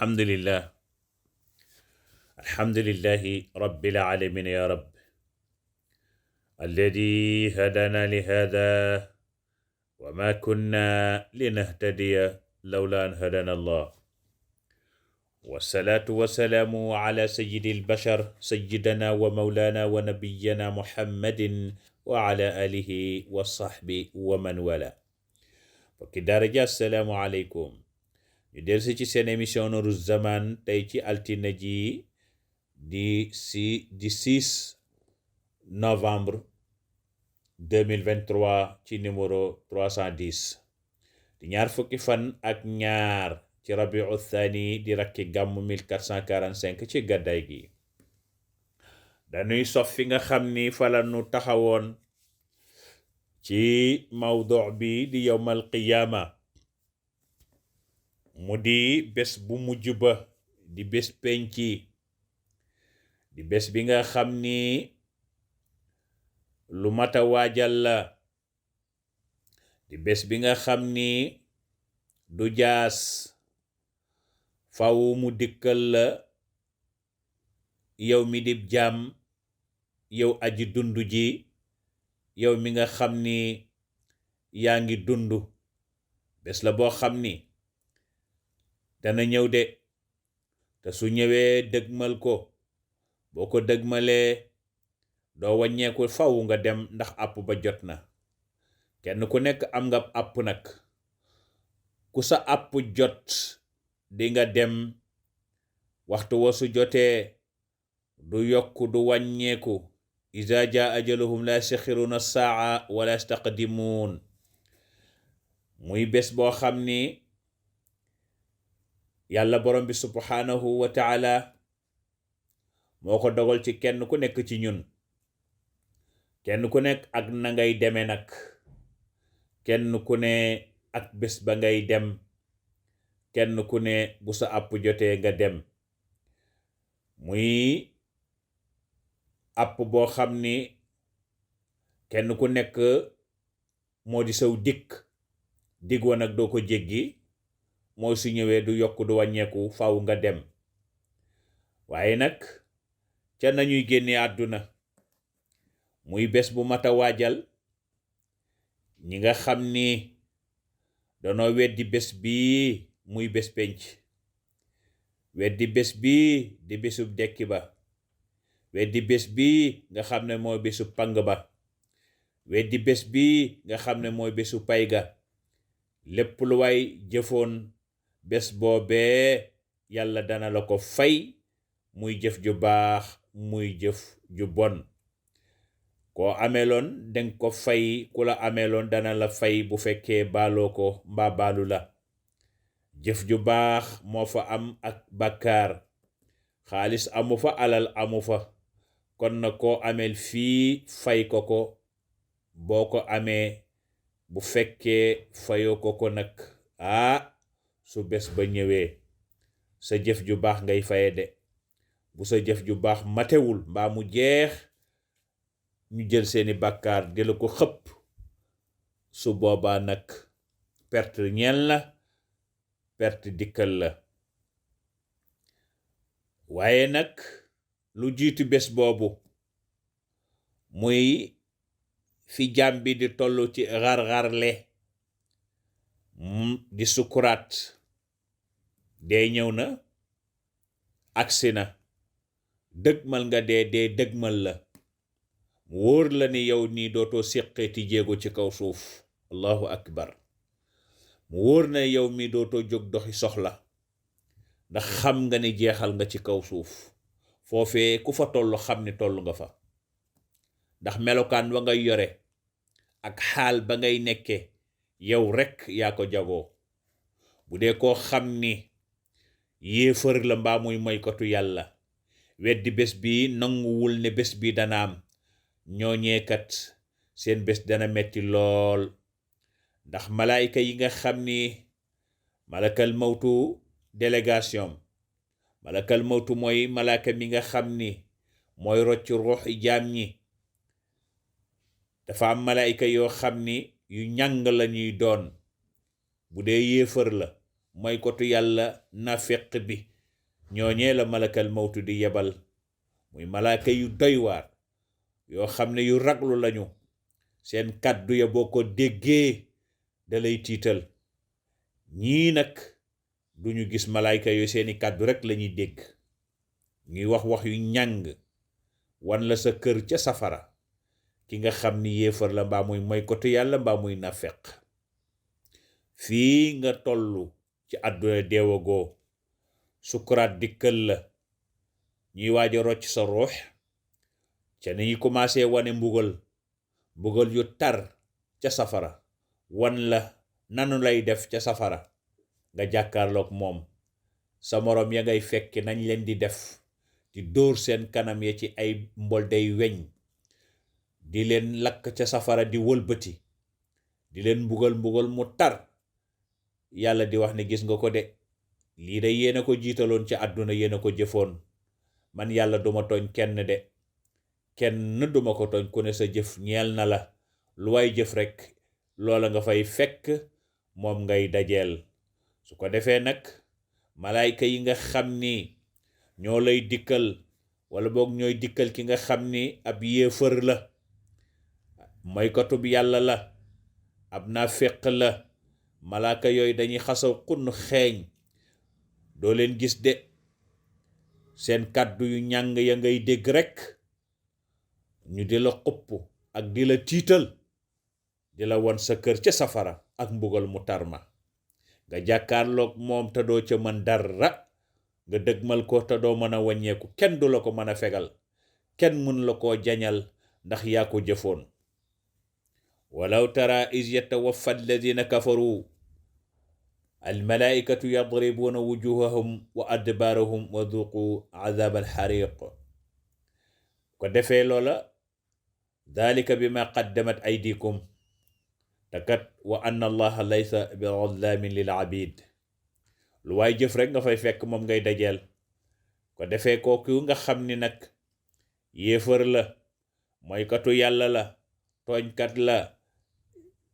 الحمد لله الحمد لله رب العالمين يا رب الذي هدانا لهذا وما كنا لنهتدي لولا أن هدانا الله والصلاة والسلام على سيد البشر سيدنا ومولانا ونبينا محمد وعلى آله وصحبه ومن والاه وكدارجة السلام عليكم ñu delsi ci seen émission Nourou Zaman tey ci altine ji di 6 novembre 2023 ci numéro 310 di ñaar fukki fan ak ñaar ci rabiu thani di rakki gàmmu 1445 ci gàddaay gi dañuy sof fi nga xam ni fa la nu taxawoon ci mawdu bi di yawmal qiyaama mu di bés bu mujj ba di bés penci di bés bi nga xam ni lu mata waajal la di bés bi nga xam ni du jaas faw mu dikkal la yow mi di jaam yow aji dundu ji yow mi nga xam ni yaa ngi dundu bés la boo xam ni dana ñëw de te su ñëwee dëgmal ko boo ko dëgmalee doo wàññeeku faw nga dem ndax àpp ba jot na kenn ku nekk am nga àpp nag ku sa àpp jot di nga dem waxtu wasu jotee du yokk du wàññeeku iza jaa ajaluhum la yastaxiruna saa wala yastaqdimuun muy bés boo xam ni yàlla borom bi subhanahu wa ta'ala moo ko dogal ci kenn ku nekk ci ñun kenn ku nekk ak na ngay deme nag kenn ku ne ak bés ba ngay dem kenn ku ne bu sa àpp jotee nga dem muy àpp boo xam ni kenn ku nekk moo di saw dig wa nag doo ko jéggi mooy su ñëwee du yokk du wàññeeku faw nga dem waaye nag ca nañuy génne àdduna muy bés bu mata waajal ñi nga xam ni danoo weddi bés bii muy bés penc weddi bés bii di bésub dekki ba weddi bés bii nga xam ne mooy bésu pang ba weddi bés bii nga xam ne mooy bésu pay ga lépp lu waay jëfoon bés boobee yàlla dana la ko fay muy jëf ju baax muy jëf ju bon koo ameeloon danga ko fay ku la ameeloon dana la fay bu fekkee baaloo ko mbaa baalu la jëf ju baax moo fa am ak bàkkaar xaalis amu fa alal amu fa kon na koo ameel fii fay ko ko boo ko amee bu fekkee fayoo ko ko nag su bés ba ñëwee sa jëf ju baax ngay faye de bu sa jëf ju baax matewul mbaa mu jeex ñu jël seeni bàkkaar di la ko xëpp su boobaa nag perte ñeel la perte dikkal la waaye nag lu jiitu bés boobu muy fi jaam bi di tollu ci xar-xarle di sukuraat dee ñëw na agsi na dëgmal nga dee dëgmal la mu wóor la ni yow nii dootoo séqeeti jéego ci kaw suuf allahu akbar mu wóor na yow mi dootoo jóg doxi soxla ndax xam nga ni jeexal nga ci kaw suuf foofee ku fa toll xam ni toll nga fa ndax melokaan wa ngay yore ak xaal ba ngay nekke yow rekk yaa ko jagoo bu dee koo xam ni yéefar la mbaa muy moykatu yàlla weddi bés bi nanguwul ne bés bi dana am ñooñeekat seen bés dana metti lool ndax malaayka yi nga xam ni malakal mawtu délégation malakal mawtu mooy malaaka mi nga xam ni mooy rocc ruuxi jaam ñi dafa am malaayka yoo xam ni yu ñàng lañuy doon bu dee yéefar la mooy kotu yàlla nafeq bi ñooñee la malakal mawtu di yebal muy malaaka yu doy waar yoo xam ne yu raglu lañu seen kàddu ya boo ko déggee da lay tiital. ñii nag duñu gis malaayka yooyu seeni kàddu rek lañuy dégg, ñuy wax yu ñàng wan la sa kër ca safara ki nga xam ni yéefar la mbaa muy moykatu yàlla mbaa muy nafeq. fii nga tollu ci àdduna deewagoo, sukuraat dikkal la, ñuy waaj a rocc sa ruux ca ni ñu commencé wane mbugal yu tar ca safara, wan la nanu lay def ca safara. nga jàkkaarloog moom, sa moroom ya ngay fekki nañ leen di def, di dóor seen kanam ya ci ay mbol day weñ, di leen lakk ca safara, di wëlbati, di leen mbugal mu tar. yàlla di wax ne gis nga ko de, lii de yéen a ko jiitaloon ci àdduna, yéen a ko jëfoon. man yàlla duma tooñ kenn de, kenn duma ko tooñ, ku ne sa jëf ñeel na la, lu waay jëf rek loola nga fay fekk, moom ngay dajeel. su ko defee nag malaayka yi nga xam ni ñoo lay dikkal, wala boog ñooy dikkal ki nga xam ni ab yéefër la, moykatub yàlla la, ab naaféq la, malaaka yooyu dañuy xasaw xunn xeeñ, doo leen gis de, seen kàddu yu ñàng ya ngay dégg rekk, ñu di la xupp ak di la tiital, di la won sa kër ca safara ak mbugal mu tarma. nga jàkkaarloog moom te doo ca mën dara, nga dëgmal ko te doo mën a wàññeeku, kenn du la ko mën a fegal, kenn mun la koo jañal ndax yaa ko jëfoon. walaw tara is yatawaffa alladina kafaru almalaikatu yadribuna wujuhahum wa adbarahum wa duqu azab alxariq. ko defee loola, dalika bima qaddamat aydikum, takat wa anna allaha laysa bi zallamin lil abid. lu waay jëf rek nga fay fekk, moom ngay dajeel. ko defee kooku nga xam ni nag yéefar la, mooykatu yàlla la, tooñkat la,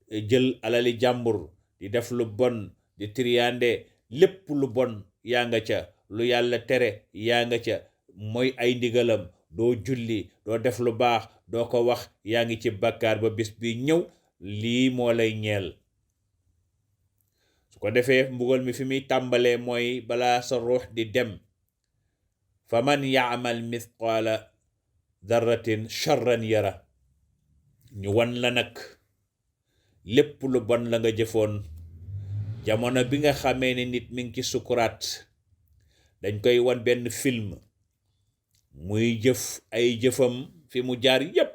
jël alali jàmbur, di def lu bon, di triyande, lépp lu bon yaa nga ca, lu yàlla tere yaa nga ca, mooy ay ndigalam, doo julli, doo def lu baax, doo ko wax, yaa ngi ci bàkkaar ba bis bi ñëw, lii moo lay ñeel. su ko defee mbugal mi fi muy tàmbalee mooy balaa sa ruux di dem, fa man yaamal mithqaala darratin charran yara. ñu wan la nag lépp lu bon la nga jëfoon. jamono bi nga xamee ne nit mi ngi ci sukuraat, dañ koy wan benn film muy jëf ay jëfam fi mu jaar yépp.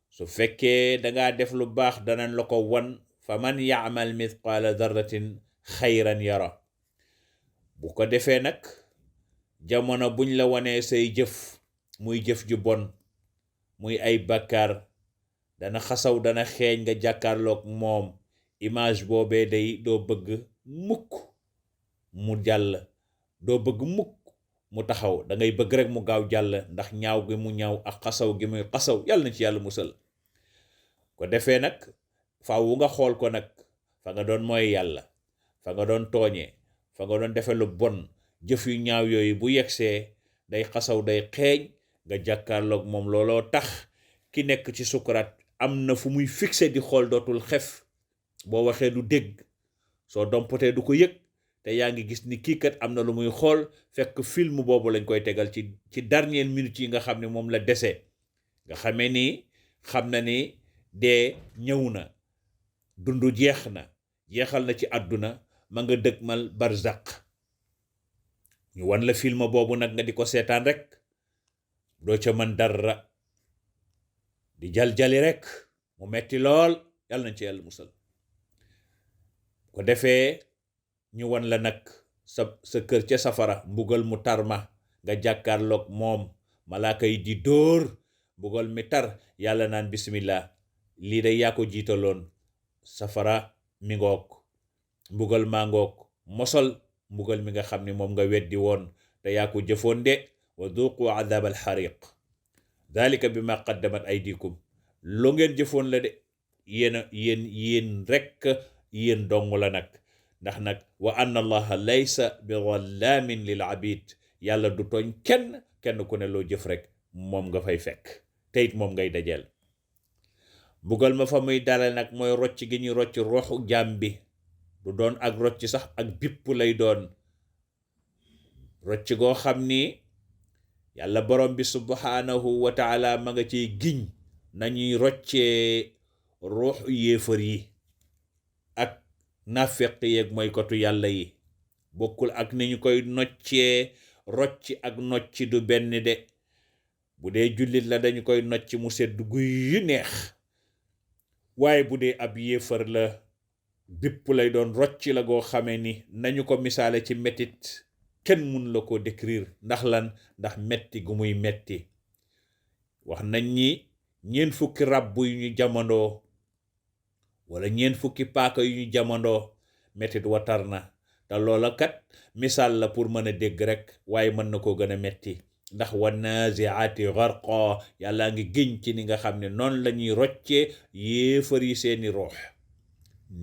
su fekkee dangaa def lu baax danañ la ko wan, fa man yaamal mithqaala darratin xayran yara. bu ko defee nag jamono buñ la wanee say jëf, muy jëf ju bon, muy ay bàkkaar, dana xasaw, dana xeeñ, nga jàkkaarloog moom. image boobee day doo bëgg mukk mu jàll, doo bëgg mukk mu taxaw, da ngay bëgg rek mu gaaw jàll, ndax ñaaw gi mu ñaaw ak xasaw gi muy xasaw. yàlla na ci yàlla musal. ko defee nag faaw nga xool ko nag fa nga doon mooy yàlla, fa nga doon tooñee, fa nga doon defe lu bon, jëf yu ñaaw yooyu bu yegsee day xasaw, day xeeñ, nga jàkkaarloog moom. looloo tax ki nekk ci sukuraat am na fu muy fixé di xool, dootul xef. boo waxee du dégg, soo dompotee du ko yëg, te yaa ngi gis ni kii kat am na lu muy xool, fekk film boobu lañ koy tegal ci dernière minute yi nga xam ne moom la dese. nga xamee ni xam na ni dee ñëw na, dundu jeex na, jeexal na ci àdduna, ma nga dëgmal barzaq. ñu wan la film boobu nag nga di ko seetaan rek, doo ca mën dara, di jal-jali rek, mu metti lool. yàlla nañ ci yàlla musal. ko defee ñu wan la nag sa kër ca safara, mbugal mu tarma, nga jàkkaarloog moom, malaaka yi di dóor, mbugal mi tar, yàlla naan bismillah, lii de yaa ko jiitaloon, safara mi ngoog, mbugal maa ngoog, mosol mbugal mi nga xam ne moom nga weddi woon te yaa ko jëfoon de. wa duqu adab al xariq dalika bi ma qaddamat aydikum. lu ngeen jëfoon la de, yéen rekk, yéen dong la nag. ndax nag wa anna allaha laysa bi dhallaamin lil abid, yàlla du tooñ kenn ku ne loo jëf rek moom nga fay fekk te it moom ngay dajeel. mbugal ma fa muy dale nag mooy rocc gi ñuy rocc ruuxu jaam bi, du doon ak rocc sax ak bipp lay doon, rocc goo xam ni yàlla borom bi subhanahu wa taala ma nga ciy giñ nañuy roccee ruuxu yéefar yi ak naafeq yeeg mooy kotu yàlla yi, bokkul ak ni ñu koy noccee. rocci ak nocci du benn de. bu dee jullit la dañu koy nocc mu sedd guy yu neex, waaye bu dee ab yéefar la bipp lay doon, rocci la goo xamee ni nañu ko misaale ci mettit kenn mun la ko décrire. ndax lan? ndax metti gu muy metti. wax nañ ni 4 ràbb yu ñu jamandoo wala 4 paaka yu ñu jamandoo mettit watar na. te loola kat misaal la pour mën a dégg rek, waaye mën na koo gën a metti. ndax wannazi'ati gharqa, yàlla ngi giñ ci ni nga xam ne noonu la ñuy roccee yéefar yi seeni ruux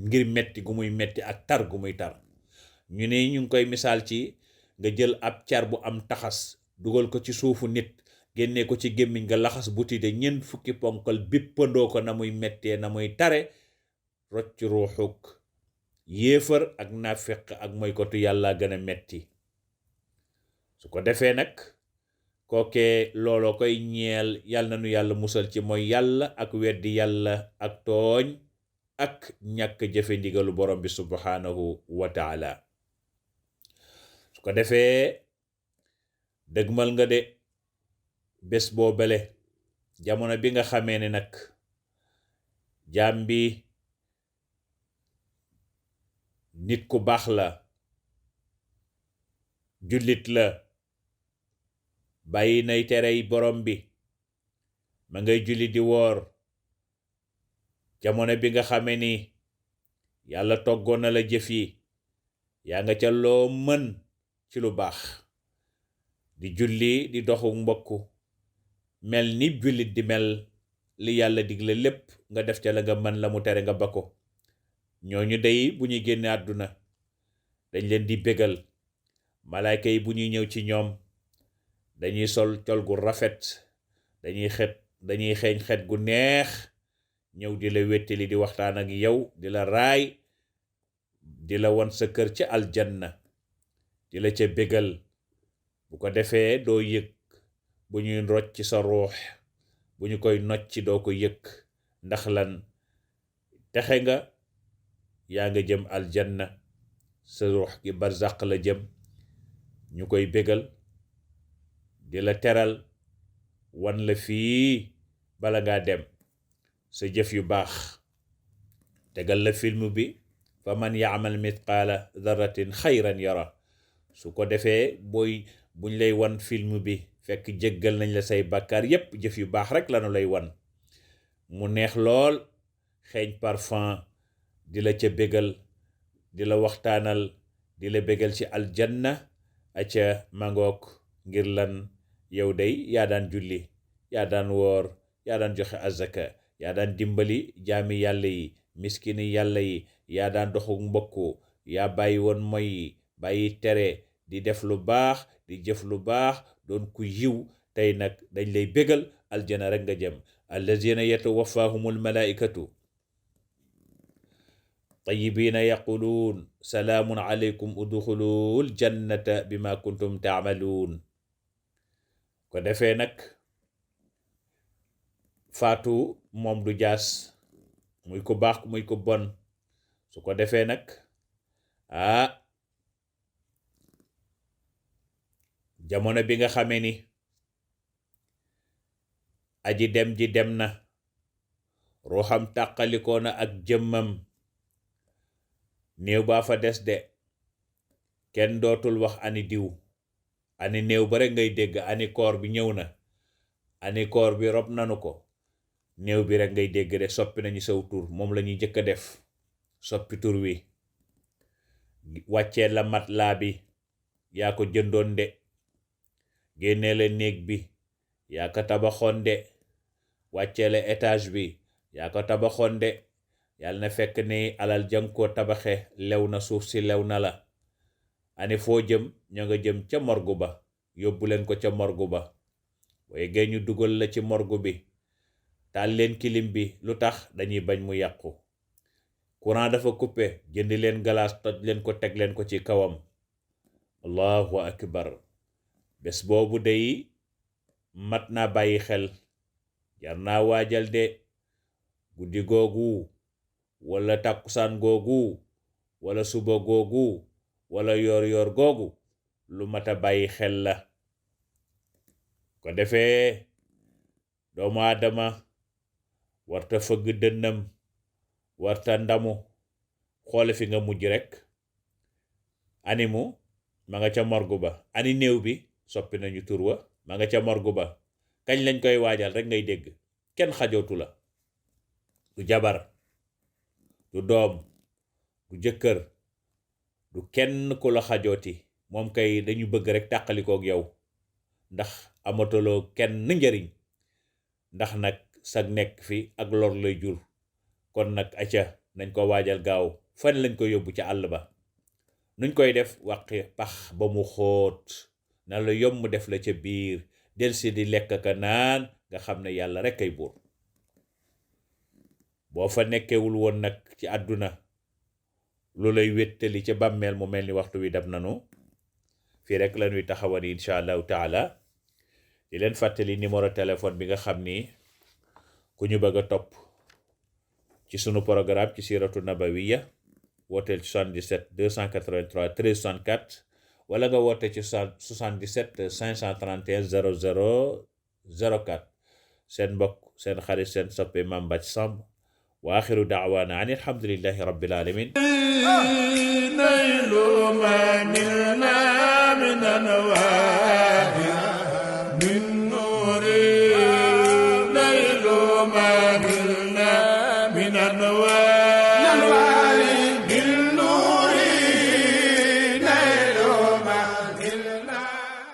ngir metti gu muy metti ak tar gu muy tar. ñu ne ñu ngi koy misaal ci nga jël ab car bu am taxas dugal ko ci suufu nit, génnee ko ci gémmiñ nga laxas buti de 4 ponkal bippandoo ko na muy mettee na muy tare, rocc ruuxuk yéefar ak naafeq ak mooy kotu yàlla gën a metti. su ko defee nag kookee looloo koy ñeel. yàlla na nu yàlla musal ci mooy yàlla ak weddi yàlla ak tooñ ak ñàkk jëfe ndigalu borom bi subhanahu wa taala. su ko defee dëgmal nga de bés boobale, jamono bi nga xamee ne nag jaam bi nit ku baax la, jullit la, bàyyi nay terey borom bi, ma ngay julli di woor. jamono bi nga xamee ni yàlla toggoon na la jëf yi, yaa nga ca loo mën ci lu baax, di julli di doxu mbokku, mel ni jullit di mel, li yàlla digle lépp nga def ca la nga mën, la mu tere nga ba ko. ñooñu day bu ñuy génne àdduna dañ leen di bégal. malaayka yi bu ñuy ñëw ci ñoom dañuy sol col gu rafet, dañuy xeeñ xet gu neex, ñëw di la wettali, di waxtaan ak yow, di la raay, di la won sa kër ca aljanna, di la ca bégal. bu ko defee doo yëg bu ñuy rocc ci sa ruux, bu ñu koy nocci doo ko yëg. ndax lan? texe nga, yaa nga jëm aljanna, sa ruux gi barzaq la jëm, ñu koy bégal, di la teral, wan la fii bala ngaa dem sa jëf yu baax, tegal la film bi fa man ya'mal mithqala dharratin xayran yara. su ko defee buñ lay wan film bi fekk jéggal nañ la say bàkkaar yépp, jëf yu baax rek lanu lay wan, mu neex lool, xeeñ parfum, di la ca bégal, di la waxtaanal, di la bégal ci aljanna. aca mangook, ngir lan? yow day yaa daan julli, yaa daan woor, yaa daan joxe azaka, yaa daan dimbali jaami yàlla yi, miskini yàlla yi, yaa daan doxu mbokku, yaa bàyyi woon moy, bàyyi tere, di def lu baax, di jëf lu baax, doon ku yiw. tey nag dañ lay bégal aljana rek nga jëm. allazina yatawaffahumul malaikatu tayyibina yaquluun salaamun alaykum udxulul jannata bima kuntum taamaluun. ko defee nag faatu moom du jaas, muy ko baax muy ko bon. su ko defee nag jamono bi nga xamee ni aji dem ji dem na, ruuxam tàqalikoo na ak jëmmam, néew baa fa des de. kenn dootul wax ani diw, ani néew ba rek ngay dégg, ani koor bi ñëw na, ani koor bi rob nanu ko. néew bi rek ngay dégg de, soppi nañu saw tur, moom la ñuy jëkk a def, soppi tur wi. wàccee la matelas bi, yaa ko jëndoon de. génnee la néeg bi, yaa ko tabaxoon de. wàccee la étage bi, yaa ko tabaxoon de. yàlla na fekk ni alal jang koo tabaxe lew na, suuf si lew na la. ani foo jëm? ña nga jëm ca morgu ba, yóbbu leen ko ca morgu ba. waaye gay ñu dugal la ci morgu bi, taal leen kilim bi. lu tax? dañuy bañ mu yàqu. courant dafa coupé, jëndi leen galaas, toj leen ko, teg leen ko ci kawam. allahu akbar. bés boobu day mat naa bàyyi xel, jar naa waajal de. guddi googu wala tàkkusaan googu wala suba googu wala yoor yoor googu lu mat a bàyyi xel la. ko defee doomu aadama warta fëgg dënnam, warta ndamu. xoole fi nga mujj rekk. animu ma nga ca morgu ba. ani néew bi, soppi nañu tur wa, ma nga ca morgu ba. kañ lañ koy waajal rek ngay dégg. kenn xajootu la. du jabar, du doom, du jëkkër, du kenn ku la xajooti. moom kay dañu bëgg rek tàqalikook yow, ndax amatuloo kenn njariñ. ndax nag sag nekk fi ak lor lay jur. kon nag acca nañ ko waajal gaaw. fan lañ ko yóbbu ca àll ba? nuñ koy def? wàqi pax ba mu xóot, na la yomb def la ca biir, del si di lekk ka naan, nga xam ne yàlla rek ay buur. boo fa nekkewul woon nag ci àdduna, lu lay wéttali ca bàmmeel mu mel ni waxtu wi dab nanu. fii rek la ñuy taxawani insha allahu taala. di leen fàttali numéro téléphone bi nga xam ni ku ñu bëgg a topp ci sunu programme ci siratu nabawiya, wooteel 77 283 13 64 wala nga woote ci 77 531 00 04. seen mbokk, seen xarit, seen soppe Mame Bathie Samb. wa axiru daawaana an alhamdulillahi rabbil alamin. naylu ma nilna min anwaari min nuuri naylu ma